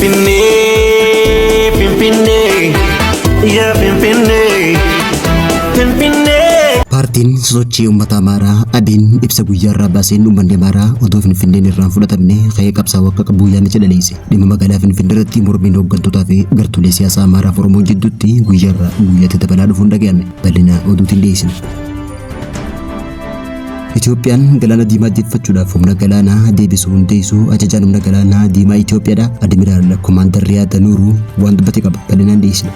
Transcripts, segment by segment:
Finfinnee, Finfinnee, yaa Finfinnee, Finfinnee. Paartiin sosochii uummata Amaaraa Abiin ibsa guyyaa irraa baaseen uummanni Amaaraa odoo Finfinneen irraan fudhatamne ka'ee qabsaa'uu akka qabu yaamicha dhaleesse. Dhimma magaalaa Finfinnee irratti mormiin hooggantootaa fi gartuulee siyaasaa Amaaraa fi Oromoo jidduutti guyyaa irraa guyyaatti dabalaa dhufuun dhaga'ame. Bal'ina oduutiin dhiyeessina. Itoophiyaan galaana diimaa deeffachuudhaaf humna galaanaa deebisuu hundeessuu ajajaan humna galaanaa diimaa Itoophiyaadha. Admiraal Komaandar Riyaad Nuuruu waan dubbate qaba. Bal'inaan dhiyeessina.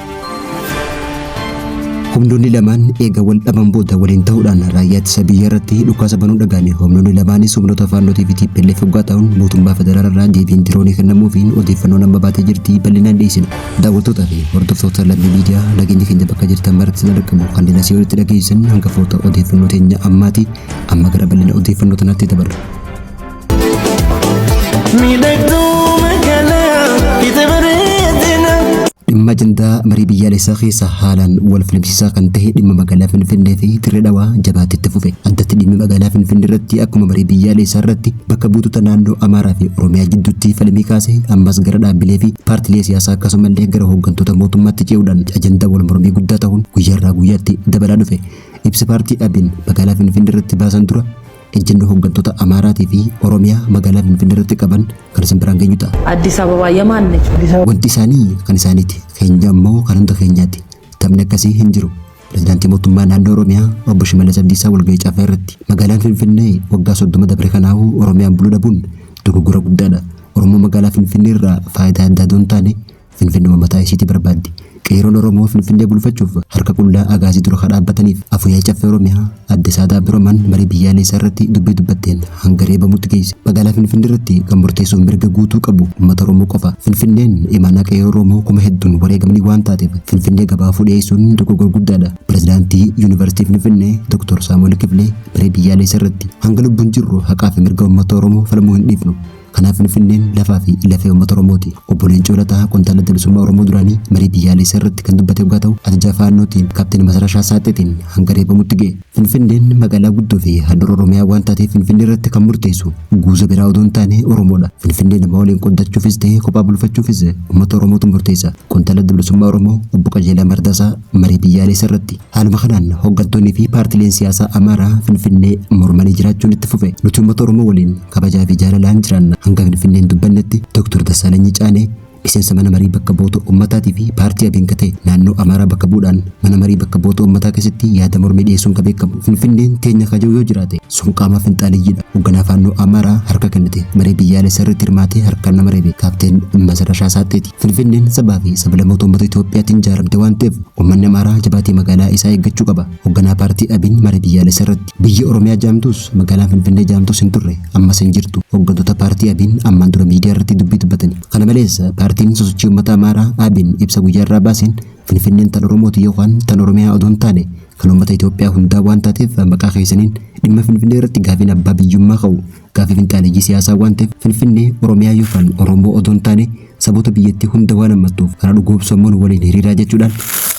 Humnoonni lamaan eega wal dhaban booda waliin ta'uudhaan raayyaa ittisa biyyaa irratti dhukaasa banuu dhaga'ame. Humnoonni lamaanis humnoota faannootii fi TPLF hoggaa ta'uun mootummaa federaalaa irraa deebiin diroonii kennamuufiin odeeffannoon amma baatee jirti bal'inaan dhiyeessina. Daawwattootaa fi hordoftoota lammii miidiyaa nageenya keenya bakka jirtan maratti sin argamu kanneen asii olitti dhageessan hangafoota odeeffannoo teenya ammaati. Amma gara bal'ina odeeffannoo tanaatti dabarra. Miidhagduu magaalaa ita bareedina. Dhimma ajandaa marii biyyaalessaa keessa haalaan wal falmisiisaa kan ta'e dhimma magaalaa Finfinnee fi Dirree Dhawaa jabaatee itti fufe. Addatti dhimmi magaalaa Finfinnee irratti akkuma marii biyyaalessaa irratti bakka buutota naannoo Amaaraa fi Oromiyaa jidduutti falmii kaase ammas gara dhaabbilee fi paartilee siyaasaa akkasumallee gara hooggantoota mootummaatti ce'uudhaan ajandaa wal mormii guddaa ta'uun guyyaarraa guyyaatti dabalaa dhufe. Ibsa paartii Abiin magaalaa Finfinnee irratti baasan dura ejjennoo hooggantoota Amaaraatii fi Oromiyaa magaalaa Finfinnee irratti qaban kan isin biraan geenyu ta'a. አዲስ አበባ የማን ነች? Wanti isaanii kan isaaniiti. Keenya ammoo kan hunda keenyaati. Taphni akkasii hin jiru. Pireezidaantii mootummaa naannoo Oromiyaa obbo Shimallis Abdiisaa walgahii caffee irratti magaalaan Finfinnee waggaa 30 dabre kanaafuu Oromiyaan buluu dhabuun dogoggora guddaadha. Oromoo magaalaa Finfinnee irraa faayidaa addaa osoo hin taane Finfinnuma mataa ishiitii barbaaddi. Qeerroon Oromoo Finfinnee bulfachuuf harka qullaa agaasii dura kan dhaabbataniif afuyyaa caffee Oromiyaa adde Saadaa Abdurrahman marii biyyaalessaa irratti dubbii dubbatteen hanga reebamutti geesse. Magaalaa Finfinnee irratti kan murteessuuf mirga guutuu qabu uummata Oromoo qofa. Finfinneen imaanaa qeerroo Oromoo kuma hedduun wareegamanii waan taateef Finfinnee gabaafuu dhiyeessuun dogoggora guddaadha. Pireezidaantii Yuunivarsiitii Finfinnee Dr. Saamu'eel Kifilee marii biyyaalessaa irratti hanga lubbuun jirru haqaa fi mirga uummata Oromoo falmuu hin dhiifnu. Kanaaf Finfinneen lafaa fi lafee uummata Oromooti. Obbo Leencoo Lataa qondaala bilisummaa Oromoo duraanii marii biyyaalessaa irratti kan dubbate yoggaa ta'u ajajaa faannootiin kaapteen Masarashaa Saaxeetiin hanga reebamutti ga'e. Finfinneen magaalaa guddoo fi handhuura Oromiyaa waan taateef Finfinnee irratti kan murteessu guuza biraa odoo hin taane Oromoodha. Finfinnee nama waliin qoddachuufis ta'e kophaa bulfachuufis uummata Oromootu murteessa. Qondaala bilisummaa Oromoo obbo Qajeelaa Mardaasaa marii biyyaalessaa irratti. Haaluma kanaan hooggantoonnii fi paartileen siyaasaa Amaaraa Finfinnee mormanii jiraachuun itti fufe. Nuti uummata Oromoo waliin kabajaa fi jaalalaan jiraanna. Hanga Finfinneen dubbannetti Dr. Dassaalanyi Caanee miseensa mana marii bakka bu'oota uummataatii fi paartii Abiin ta'e naannoo Amaaraa bakka bu'uudhaan mana marii bakka bu'oota uummataa keessatti yaada mormii dhiyeessuun kan beekamu. Finfinneen teenya kaja'u yoo jiraate sun qaama finxaaliyyiidha. Hoogganaa faannoo Amaaraa harka kennate marii biyyaalessaa irratti hirmaatee harkaan nama reebe kaapteen Masarashaa Saaxeeti. Finfinneen sabaa fi sablammoota uummata Itoophiyaatiin ijaaramte waan ta'eef uummanni Amaaraa jabaatee magaalaa isaa eeggachuu qaba. Hoogganaa paartii Abiin marii biyyaalessaa irratti biyya Oromiyaa jaamtus magaalaan Finfinnee jaamtus hin turre ammas hin jirtu. Hooggantoota paartii Abiin ammaan dura miidiyaa irratti dubbii dubbatani. Kana malees paartiin sosochii uummata Amaaraa Abiin ibsa guyyaa irraa baaseen Finfinneen tan Oromooti yookaan tan Oromiyaa odoo hin taane kan uummata Itoophiyaa hundaa waan taateef maqaa keessaniin dhimma Finfinnee irratti gaafiin abbaa biyyummaa ka'u gaafii finxaaleeyyii siyaasaa waan ta'eef Finfinnee Oromiyaa yookaan Oromoo odoo hin taane saboota biyyattii hunda waan hammattuuf kana dhugoomsammuun waliin hiriiraa jechuudhaan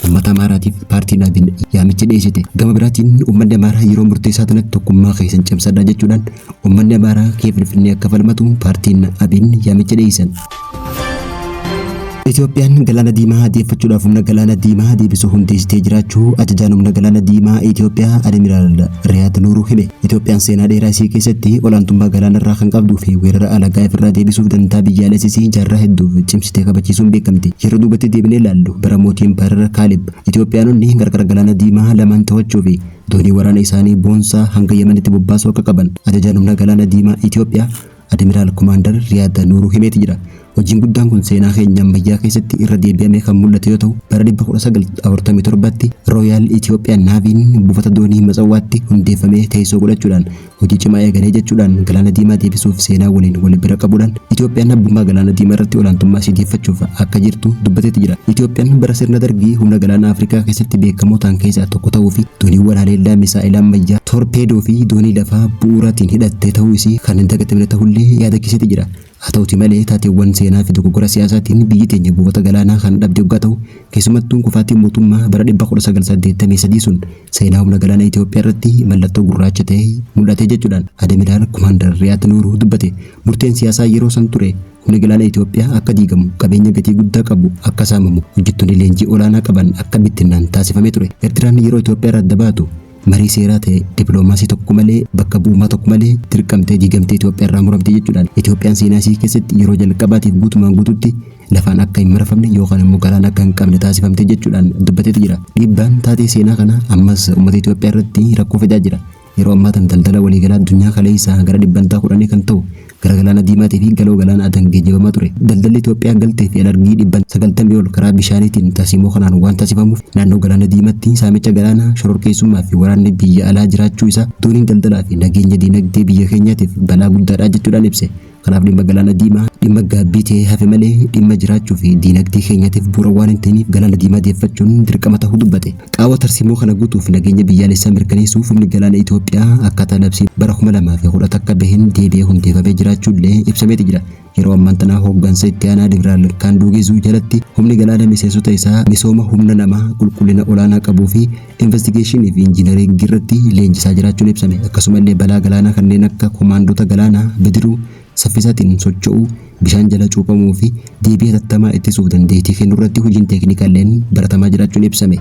uummata Amaaraatiif paartiin Abiin yaamicha dhiyeessite. Gama biraatiin uummanni Amaaraa yeroo murteessaa kanatti tokkummaa keessan cimsadhaa jechuudhaan uummanni Amaaraa kee Finfinnee akka falmatu paartiin Abiin yaamicha dhiyeessan. Itoophiyaan galaana diimaa deeffachuudhaaf humna galaana diimaa deebisuu hundeessitee jiraachuu ajajaan humna galaana diimaa Itoophiyaa Admiraal Riyaad Nuuruu hime. Itoophiyaan seenaa dheeraa isii keessatti olaantummaa galaana irraa kan qabduu fi weerara alagaa ofirraa deebisuuf dantaa biyyaalessa isii jaarraa hedduuf cimsitee kabachiisuun beekamti. Yeroo duubatti deebinee ilaallu bara mootiin Barar Kaalib Itoophiyaanonni qarqara galaana diimaa lamaan to'achuu fi doonii waraana isaanii boonsaa hanga Yemenitti bobbaasuu akka qaban ajajaan humna galaana diimaa Itoophiyaa Admiraal Komaandar Riyaad Nuuruu himeeti jira. Hojiin guddaan kun seenaa keenya ammayyaa keessatti irra deebi'amee kan mul'ate yoo ta'u bara 1947tti Rooyaal Itoophiyaan Naaviin buufata doonii Matsawaatti hundeeffamee teessoo godhachuudhaan hojii cimaa eegalee jechuudhaan galaana diimaa deebisuuf seenaa waliin wal bira qabuudhaan Itoophiyaan abbummaa galaana diimaa irratti olaantummaa ishee deeffachuuf akka jirtu dubbateeti jira. Itoophiyaan bara sirna dargii humna galaana Afrikaa keessatti beekamoo ta'an keessaa tokko ta'uu fi dooniiwwan haleellaa misaa'ilaa ammayyaa torpeedoo fi doonii lafaa bu'uuraatiin hidhattee ta'uu isii kan hin dagatamne ta'ullee yaadachiiseeti jira. Haa ta'uti malee taateewwan seenaa fi dogoggora siyaasaatiin biyyi teenya buufata galaanaa kan dhabde yoggaa ta'u, keessumattuu kufaatiin mootummaa bara 1983 sun seenaa humna galaana Itoophiyaa irratti mallattoo gurraacha ta'ee mul'ate jechuudhaan Admiraal Kumaandar Riyaat Nuuruu dubbate. Murteen siyaasaa yeroo san ture humni galaana Itoophiyaa akka diigamu, qabeenya gatii guddaa qabu akka saamamu, hojjettoonni leenjii olaanaa qaban akka bittinnaan taasifamee ture. Eertiraan yeroo Itoophiyaa irraa adda baatu marii seeraa ta'e dippiloomaasii tokko malee, bakka bu'ummaa tokko malee dirqamtee diigamtee Itoophiyaa irraa muramte jechuudhaan Itoophiyaan seenaa isii keessatti yeroo jalqabaatiif guutumaan guututti lafaan akka hin marfamne yookaan immoo galaana akka hin qabne taasifamte jechuudhaan dubbateetu jira. Dhiibbaan taatee seenaa kana ammas uummata Itoophiyaa irratti rakkoo fidaa jira. Yeroo ammaa tan daldala waliigalaa addunyaa kaleessaa gara 10% kan ta'u gara galaana Diimaatii fi galoo galaana Adan geejjibamaa ture. Daldalli Itoophiyaa galtee fi alargii 90% ol karaa bishaaniitiin tarsiimoo kanaan waan taasifamuuf naannoo galaana Diimaatti saamicha galaanaa, shororkeessummaa fi waraanni biyya alaa jiraachuu isaa dooniin daldalaa fi nageenya diinagdee biyya keenyaatiif balaa guddaadha jechuudhaan ibse. Kanaaf dhimma galaana Diimaa dhimma gaabbii ta'ee hafe malee dhimma jiraachuu fi diinagdee keenyaatiif bu'uura waan hin ta'iniif galaana Diimaa deeffachuun dirqama ta'uu dubbate. Qaawwa tarsiimoo kana guutuuf nageenya biyyaalessaa mirkaneessuuf humni galaana Itoophiyaa akkaataa labsii bara 2011 baheen deebi'ee hundeeffamee jiraachuu illee ibsameeti jira. Yeroo ammaan tanaa hooggansa itti aanaa Admiraal Kaanduu Geezuu jalatti humni galaana miseensota isaa misooma humna namaa qulqullina olaanaa qabuu fi investigeeshinii fi injiinaringii irratti leenjisaa jiraachuun ibsame. Akkasumallee balaa galaanaa kanneen akka komaandota galaanaa, bidiruu saffisaatiin socho'uu, bishaan jala cuuphamuu fi deebii hatattamaa ittisuuf dandeettii kennuu irratti hojiin teeknikaalleen baratamaa jiraachuun ibsame.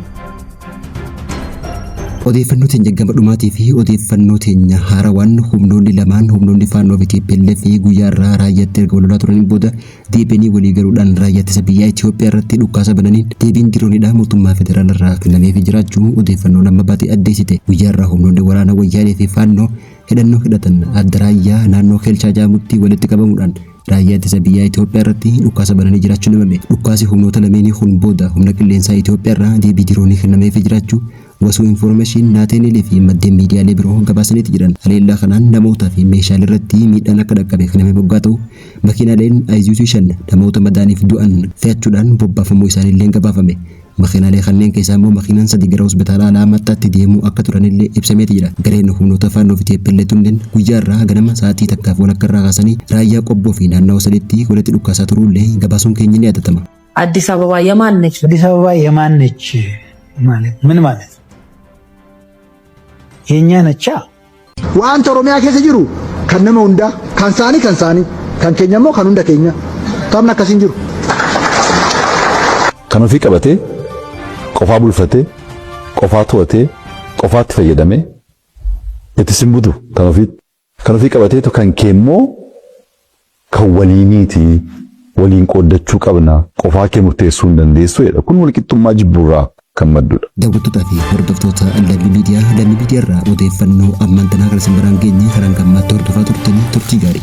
Odeeffannoo teenya gama dhumaatii fi odeeffannoo teenya haarawaan humnoonni lamaan humnoonni Faannoo fi TPLF guyyaa irraa raayyaatti erga wal lolaa turaniin booda deebi'anii walii galuudhaan raayyaa ittisa biyyaa Itoophiyaa irratti dhukkaasa bananiin deebiin diroonidhaa mootummaa federaala irraa kennameefii jiraachuu odeeffannoon amma baate addeessite. Guyyaa irraa humnoonni waraana Wayyaanee fi Faannoo hidhannoo hidhatan adda raayyaa naannoo Keelchaa jedhamutti walitti qabamuudhaan raayyaa ittisa biyyaa Itoophiyaa irratti dhukkaasa bananii jiraachuun himame. Dhukkaasi humnoota lameenii kun booda humna qilleensaa Itoophiyaa irraa deebii diroonii kennameefii jiraachuu Wasuu Infoormeeshin, Naateeneelii fi maddeen miidiyaalee biroo gabaasaniiti jiran. Haleellaa kanaan namootaa fi meeshaalee irratti miidhaan akka dhaqqabe kan himame moggaa ta'u, makiinaaleen Ayizuuzii 5 namoota madaaniif du'an fe'achuudhaan bobbaafamuu isaaniilleen gabaafame. Makiinaalee kanneen keessaa immoo makiinaan 3 gara hospitaala Alaamaxxaatti deemuu akka turanillee ibsameeti jira. Gareen humnoota Faannoo fi TPLF tunneen guyyaa irraa ganama sa'aatii 1:30 irraa kaasanii raayyaa Qobboo fi naannawa sanitti walitti dhukkaasaa turuullee gabaasuun keenya ni yaadatama. አዲስ አበባ የማን ነች? አዲስ አበባ የማን ነች ማለት ምን ማለት ነው? የኛ ነቻ። Wanta Oromiyaa keessa jiru kan nama hundaa, kan saanii kan saanii, kan keenya immoo kan hunda keenya. Taphni akkasiin jiru. Kan ofii qabatee, qofaa bulfatee, qofaa to'atee, qofaatti fayyadamee itti simbutu kan ofii kan ofii qabateetu kan kee immoo kan waliiniiti, waliin qooddachuu qabna, qofaa kee murteessuu hin dandeessu jedha. Kun walqixxummaa jibbuurraa kan maddudha. Daawwattootaa fi hordoftoota Lammii Miidiyaa, Lammii Miidiyaa irraa odeeffannoo ammaan tanaa kan isin biraan geenye karaan gammaatti hordofaa turtanii turtii gaarii.